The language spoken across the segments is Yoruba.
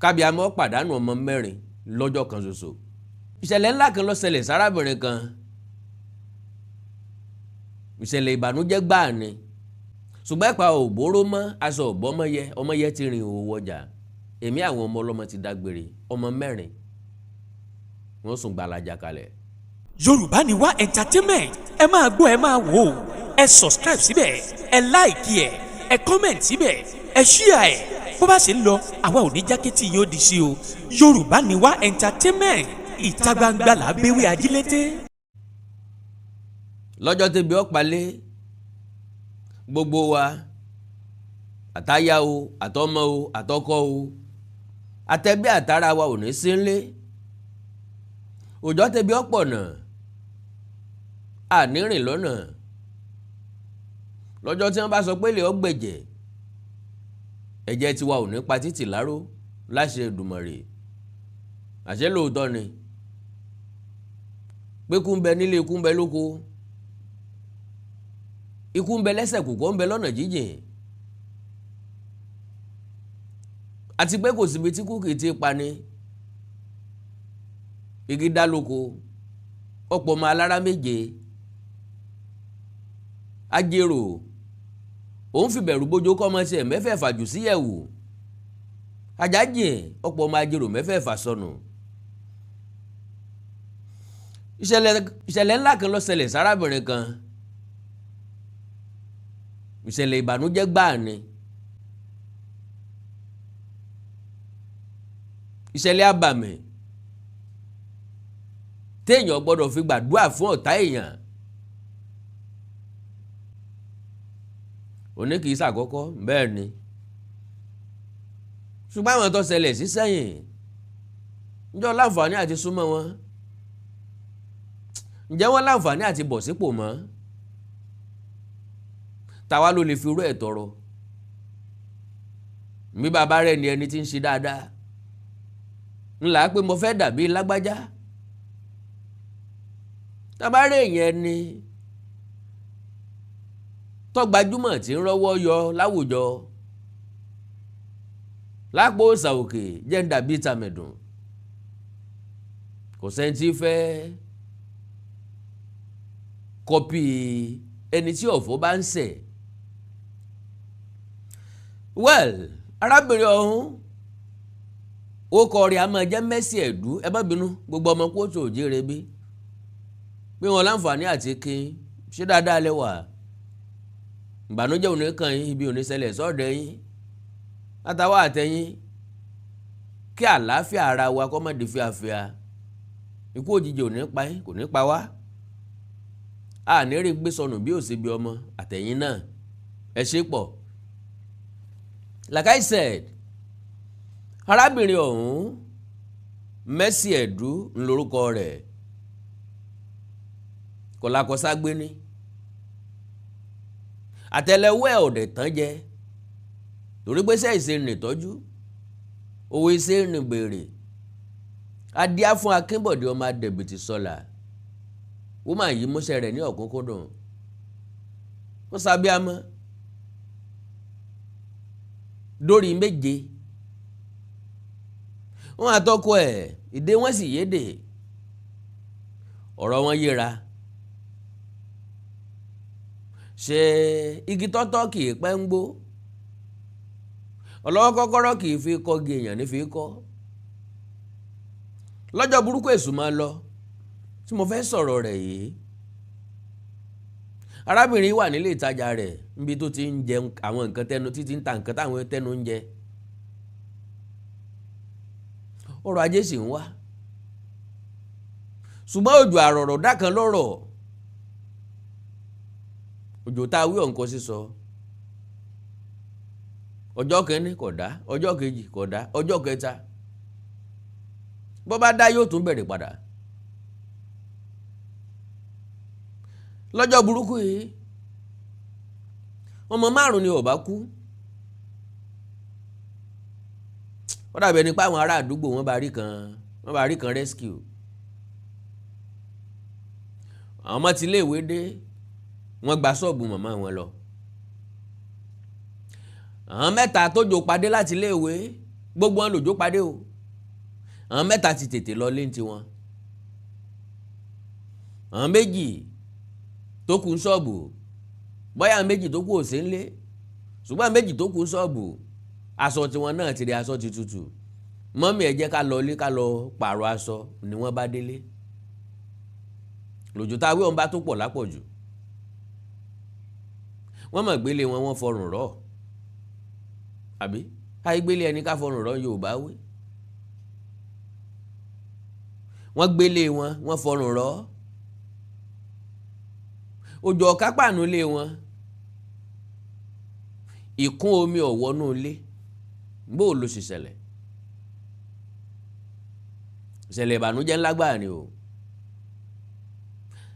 Kábíàmọ́ pàdánù ọmọ mẹ́rin lọ́jọ́ kan ṣoṣo. Ìṣẹ̀lẹ̀ ńlá kan ló ṣẹlẹ̀ sárábìnrin kan. Ìṣẹ̀lẹ̀ ìbànújẹ́ gbáà ni. Ṣùgbọ́n ẹ̀pà òbóró mọ́ aṣọ òbọ́mọyẹ ọmọyẹ ti rìn òwò ọjà. Èmi àwọn ọmọ ọlọ́mọ ti dágbére ọmọ mẹ́rin. Wọ́n sùn gbalaja kalẹ̀. Yorùbá Ni Wá Entertainment, ẹ máa gbọ́, ẹ máa wò ó, ẹ subscribe síbẹ̀, ẹ like ẹ, ẹ comment síbẹ̀, ẹ share ẹ. Bó bá ṣe ń lọ, àwa ò ní jákẹ́tì yóò di sí o. Yorùbá Ni Wá Entertainment, ìta gbangba là bẹ́wẹ́ ajílété. Lọ́jọ́ tẹ́bi ọ̀pálẹ̀ gbogbo wa, àtàyà o, àtọmọ o, àtọkọ o, àtẹbí àtàrà wa ò ní sí nlé. Òjò tẹ́bi ọ̀pọ̀ náà ànírìn lọ́nà. Lọ́jọ́ tí wọ́n bá sọ pé lè ọgbẹ̀jẹ̀, ẹ̀jẹ̀ tiwa ò ní pa títì láró láṣẹ Èdùmàrè. Àṣẹ lóòótọ́ ni pé kú ń bẹ nílé, ikú ń bẹ lóko, ikú ń bẹ lẹ́sẹ̀ kòkó, ń bẹ lọ́nà jíjìn, àti pé kò síbi tí kú kì í ti pani. Igi dá lóko, ọ̀pọ̀ ọmọ alára méje. Ajérò òun fi bẹ̀rù bójó kọ́ ọmọ tiẹ̀ mẹ́fẹ̀ẹ̀fà jù síyẹ̀wò. Ajájìn ọ̀pọ̀ ọmọ ajérò mẹ́fẹ̀ẹ̀fà sọnù. Ìṣẹ̀lẹ̀ ńlá kan ló ṣẹlẹ̀ sárábìnrin kan. Ìṣẹ̀lẹ̀ ìbànújẹ́ gbáà ni. Ìṣẹ̀lẹ̀ abàmì téèyàn gbọ́dọ̀ fi gbàdúrà fún ọ̀tá èèyàn. Òní kìí ṣàkọ́kọ́ bẹ́ẹ̀ ni. Ṣùgbọ́n àwọn tó ṣẹlẹ̀ sí sẹ́yìn ǹjọ́ láǹfààní àti súnmọ́ wọn, ǹjẹ́ wọ́n láǹfààní àti bọ̀ sípò mọ́? Tàwa ló lè fi irú ẹ̀ tọrọ. Mi bàbá rẹ̀ ni ẹni tí ń ṣe dáadáa ńlá pé mo fẹ́ dàbí lágbájá. Tabarẹ́ yẹn ni tó gbajúmọ̀ tí ń rọ́wọ́ yọ láwùjọ lápò òòsà òkè jẹ́ ń dàbí tàmẹ̀dùn. Kò sẹ́ni tí fẹ́ kọ́pì ẹni tí ọ̀fọ̀ bá ń ṣẹ̀. Well, arábìnrin ọ̀hún ó kọ rẹ̀ a máa jẹ́ Mercy Ẹ̀dú. Ẹ má bínú gbogbo ọmọ kóòtù òjìrè bí pé wọn láǹfààní àti kí ṣé dáadáa lẹ́wà. Ìbànújẹ́ òní kan yín, ibi òní ṣẹlẹ̀ sọ́ọ̀dẹ̀ yín látàwọn àtẹ̀yìn, kí àlàáfíà ara wa kó má di fíafíà. Ikú òjijì òní pa yín, kò ní pa wá. Àní rí gbé sọnù bí òsì bí ọmọ àtẹ̀yìn náà. Ẹ ṣe pọ̀. Like I said, arábìnrin ọ̀hún Mercy Ẹ̀dú ńlórúkọ rẹ̀. Kọ̀làkọ́sá gbé ní àtẹ́lẹwọ́ ẹ̀ ọ̀dẹ̀ tán jẹ, torí pé sẹ́ ìṣe rìn tọ́jú owó ìṣe rìn béèrè. Adíá fún Akínbọ̀dé ọmọ Adẹ̀bìtì sọlá. Wọ́n máa yí múṣẹ́ rẹ̀ ní ọ̀kúnkúndùn. Ó sábíàmọ́ dórí méje. Wọ́n àtọkọ ẹ̀ ìdè wọ́n sì yédè. Ọ̀rọ̀ wọn yéra. Ṣé igi tọ́tọ́ kì í pẹ́ ń gbó? Ọlọ́wọ́ kọ́kọ́rọ́ kì í fi kọ́gi èèyàn ní fi kọ́. Lọ́jọ́ burúkú èṣù máa lọ tí mo fẹ́ sọ̀rọ̀ rẹ̀ yìí. Arábìnrin wà nílé ìtajà rẹ̀ níbi tó ti ń jẹ àwọn nǹkan tẹnu, títí ń ta nǹkan táwọn tẹnu ń jẹ. Ọrọ̀ ajé sì ń wá. Ṣùgbọ́n òjò àrọ̀rọ̀ dákan lọ́rọ̀. Òjò tá a wí ọ̀nkọ́ sísọ. Ọjọ́ kìíní kò dá, ọjọ́ kejì kò dá, ọjọ́ kẹta. Bó bá dá yóò tún bẹ̀rẹ̀ padà. Lọ́jọ́ burúkú yìí, ọmọ márùn-ún ni ó bá kú. Ó dàbí ẹni pé àwọn ará àdúgbò wọ́n bá rí kan rescue. Àwọn ọmọ ti iléèwé dé, wọ́n gba ṣọ́ọ̀bù màmá wọn lọ. Àwọn mẹ́ta tó jò padé láti iléèwé, Gbogbo wọn lòjó padé o. Àwọn mẹ́ta ti tètè lọ lé tiwọn. Àwọn méjì tó kù ń ṣọ́ọ̀bù, bóyá àwọn méjì tó kù ò sí ńlé, ṣùgbọ́n àwọn méjì tó kù ń ṣọ́ọ̀bù, aṣọ tiwọn náà ti rí, aṣọ ti tutù. Mọ́mí, ẹ jẹ́ ká lọ ilé ká lọ pààrọ̀ aṣọ, ni wọ́n bá délé. Lòjò tá a wí ọ̀n bá tó pọ̀ lápọ̀jù. Wọ́n mọ̀ gbélé wọn, wọ́n fọrùn rọ̀. Àbí àìgbélé ẹni ká fọrùn rọ̀ Yorùbá wí. Wọ́n gbélé wọn, wọ́n fọrùn rọ̀. Òjò ọ̀ká pàánù lé wọn. Ìkún omi ọ̀wọ́nú ilé. Bó ló ṣe ṣẹlẹ̀? Ìṣẹ̀lẹ̀ ìbànújẹ́ ńlá gbáà ni o.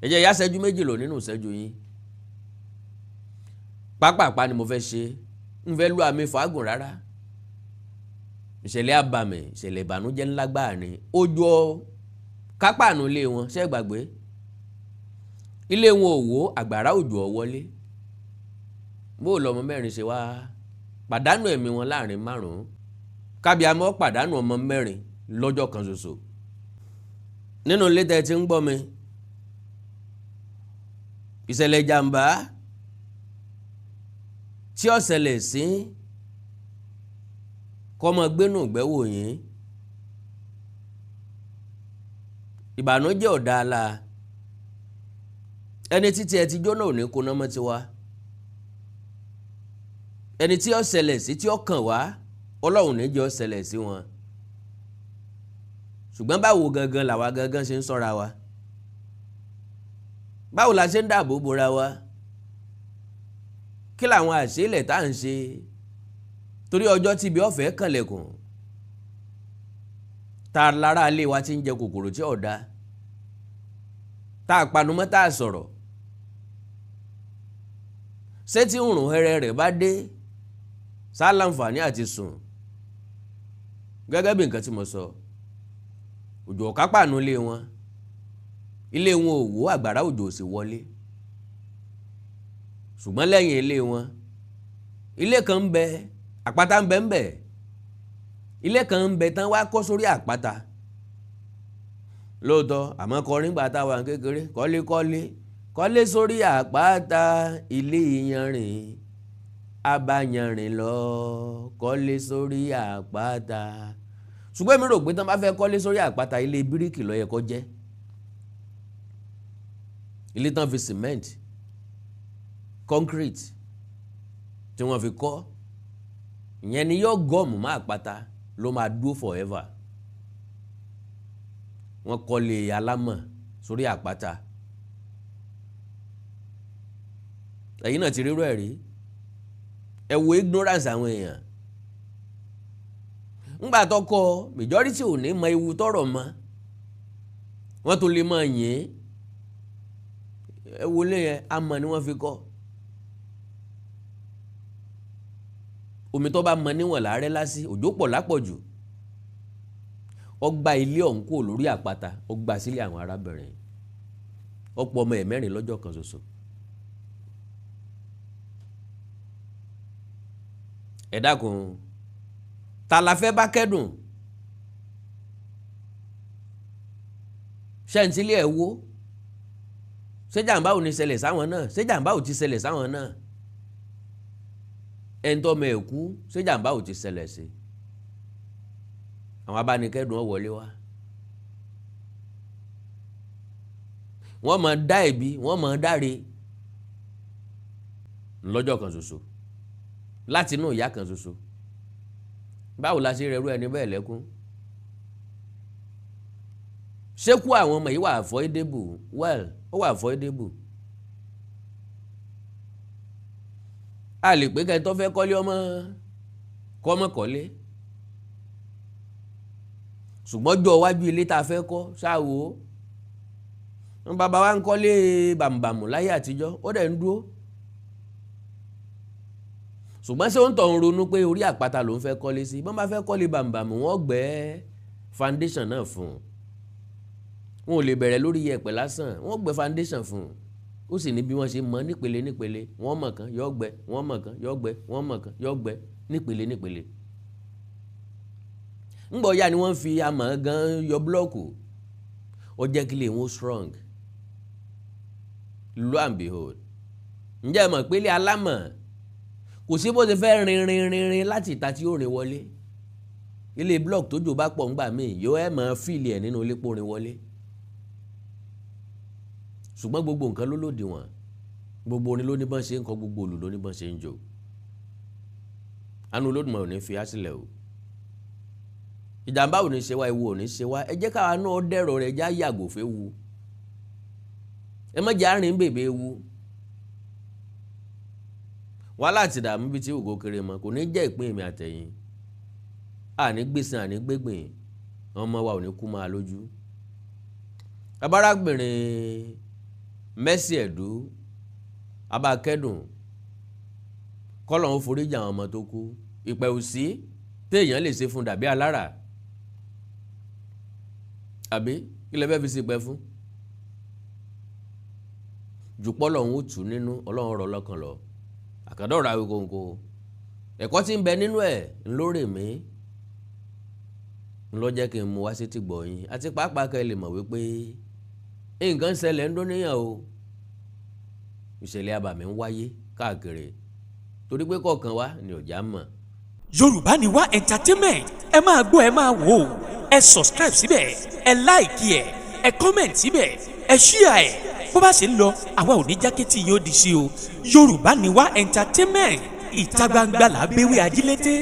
Ẹ jẹ́ yá ṣẹ́jú méjì lò nínú ìṣẹ́jú yín. Pápápá ni mo fẹ́ ṣe, ń fẹ́ lu àmì fàágùn rárá. Ìṣẹ̀lẹ̀ àbàmì, ìṣẹ̀lẹ̀ ìbànújẹ́ ńlá gbáà ni. Òjò kápáànù ilé wọn, ṣé gbàgbé? Ilé wọn ò wó, àgbàrá òjò ò wọlé. Bó lọmọ mẹ́rin ṣe wá pàdánù ẹ̀mí wọn láàrin márùn-ún. Kábíàmọ́ pàdánù ọmọ mẹ́rin lọ́jọ́ kan ṣoṣo. Nínú ilé tẹ́ ti ń gbọ́ mi, ìṣẹ̀lẹ̀ ìjàmbá tí ó ṣẹlẹ̀ sí kọ́mọ gbénú gbẹ́wò yín. Ìbànújẹ́ ọ̀dàlà ẹni títí ẹ ti jóná òní kóná mọ́ tiwa. Ẹni tí ó ṣẹlẹ̀ sí tí ó kàn wá, Ọlọ́run ní jẹ́ ó ṣẹlẹ̀ sí wọn. Ṣùgbọ́n báwo gangan làwa gangan ṣe ń ṣọ́ra wa? Báwo la ṣe ń dáàbò bora wa? Kí làwọn àṣelẹ̀ tá à ń ṣe? Torí ọjọ́ tí ibi ọ̀fẹ́ kànlẹ̀kùn, tá a lára ilé wa ti ń jẹ kòkòrò tí ọ̀dà, tá a panumọ́ tá a sọ̀rọ̀. Ṣé tí ń rùn hẹrẹ rẹ̀ bá dé, sá láǹfààní àti sùn? Gẹ́gẹ́ bí nǹkan tí mo sọ, òjò ọ̀ká pàánù ilé wọn, ilé wọn ò wó, àgbàrá òjò ò sì wọlé. Ṣùgbọ́n lẹ́yìn ilé wọn, ilé kan ń bẹ, àpáta ń bẹ ń bẹ. Ilé kan ń bẹ tán wá kọ́ sórí àpáta. Lóòótọ́, àmọ́ kọrin gbà tá a wà kékeré, kọ́lé kọ́lé kọ́lé sórí àpáta, ilé iyanrìn abáyanrìn lọ, kọ́lé sórí àpáta. Ṣùgbọ́n èmi rò pé tán bá fẹ́ kọ́lé sórí àpáta, ilé bíríkì ló yẹ kó jẹ́. Ilé tán fi cement, concrete tí wọ́n fi kọ́, ìyẹn ni yóò gọ́ọ̀mù má àpáta ló máa dúró forever. Wọ́n kọ́lé alámọ̀ sórí àpáta. Ẹ̀yin náà ti rírọ ẹ̀ rí. Ẹ wo ignorance àwọn èèyàn. Ńgbà tó kọ, majority ò ní mọ ewu tọrọ mọ́. Wọ́n tún lè mọ yín. Ẹ wo lé yẹn, amọ̀ ni wọ́n fi kọ́. Omi tó bá mọ níwọ̀n láàrẹ́ lásì, òjò pọ̀ lápọ̀jù. Ó gba ilé ọ̀hún kúrò lórí àpáta, ó gba sílé àwọn arábìnrin. Ó pọ̀ ọmọ ẹ̀ mẹ́rin lọ́jọ́ kan ṣoṣo. Ẹ dákun, ta la fẹ́ bá kẹ́dùn? Ṣẹ́ǹtílé ẹ̀ wó? Ṣé jàǹbá ò ní ṣẹlẹ̀ sáwọn náà? Ṣé jàǹbá ò ti ṣẹlẹ̀ sáwọn náà? Ẹni tó ọmọ ẹ̀ kú, ṣé jàǹbá ò ti ṣẹlẹ̀ sí? Àwọn abánikẹ́dùn ó wọlé wá. Wọ́n máa dá ẹ̀bi, wọ́n máa dáre lọ́jọ́ kan ṣoṣo, láti inú ìyá kan ṣoṣo. Báwo la ṣe rẹrú ẹni bẹ́ẹ̀ lẹ́kún? Ṣé kú àwọn ọmọ yìí wà avoidable? Well, ó wà avoidable. A lè pé kẹ́ni tó fẹ́ kọ́lé ọmọ kọ́mọ kọ́lé. Ṣùgbọ́n jọ wájú ilé tá a fẹ́ kọ́ ṣáà wò ó. Bàbá wa ń kọ́lé bàmùbàmù láyé àtijọ́, ó dẹ̀ ń dúró. Ṣùgbọ́n ṣé ó ń tọ̀ ń ronú pé orí àpáta ló ń fẹ́ kọ́lé sí? Bọ́n bá fẹ́ kọ́lé bàmùbàmù, wọ́n gbẹ́ foundation náà fún un. Wọn ò lè bẹ̀rẹ̀ lórí yẹ̀pẹ̀ lásán, wọ́n gbẹ́ foundation fún un. Ó sì ní bí wọ́n ṣe mọ̀ nípele nípele, wọ́n mọ̀ kan yọ gbẹ́, wọ́n mọ̀ kan yọ gbẹ́, wọ́n mọ̀ kan yọ gbẹ́ nípele nípele. Ńgbọ̀ ya ni wọ́n fi amọ̀ gan yọ block. Ó jẹ́ kí lè wọ́n strong. Lo and behold, ǹjẹ́ ẹ mọ̀ pé ilé alámọ̀, kò sí bó ṣe fẹ́ rin rin rin rin láti ìta tí ó rin wọlé. Ilé block, tójò bá pọ̀ ńgbà míì, yóò ẹ̀ mọ̀ feel ẹ̀ nínú ilé pò rin wọlé. Ṣùgbọ́n gbogbo nǹkan ló lòdìwọ̀n. Gbogbo orin ló ní bọ́n ṣe ń kọ, gbogbo òlù ló ní bọ́n ṣe ń jò. Àánú Olódùmarè ò ní fi á sílẹ̀ o. Ìjàmbá ò ní ṣe wá, ewu ò ní ṣe wá. Ẹ jẹ́ káwa náà dẹ̀rọ̀ rẹ̀, já yàgò féwu. Ẹ má jẹ́ àárín bèbè ewu. Wàhálà àti ìdààmú bíi tí ògo kéré mọ́ kò ní jẹ́ ìpín èmi àtẹ̀yìn. Àní gbèsè, àní gbégbìn, ọmọ wa ò ní kú máa lójú. Abárábìnrin Mercy Ẹ̀dú, abákẹ́dùn, kọ́lọ̀ ń foríjì àwọn ọmọ tó kú. Ìpẹ́ òsì téèyàn lè ṣe fún dàbí alára, àbí kí lẹ fẹ́ fi ṣe pẹ́ fún jùpọ̀? Lọ́hún ó tù nínú, Ọlọ́run rọ̀ lọ́kàn lọ. Àkàndọ̀rọ̀ Awíkonko, ẹ̀kọ́ tí ń bẹ nínú ẹ̀ ńlórè mí ńlọ jẹ́ kí n mú wá sí ti gbọ̀yìn, àti pàápàá kẹ́ ẹ lè mọ̀ wípé nǹkan ń ṣẹlẹ̀ ń dúníyàn o. Ìṣẹ̀lẹ̀ abàmì ń wáyé káàkiri, torí pé kọ̀ọ̀kan wa ni ọ̀já mọ̀. Yorùbá Ni Wá Entertainment, ẹ máa gbọ́, ẹ máa wò ó. Ẹ subscribe síbẹ̀, ẹ like ẹ, ẹ comment síbẹ̀, ẹ share ẹ. Bó bá ṣe ń lọ, àwa ò ní jákẹ́tì yóò di sí o. Yorùbá Ni Wá Entertainment, ìta gbangba là á béwé ajílété.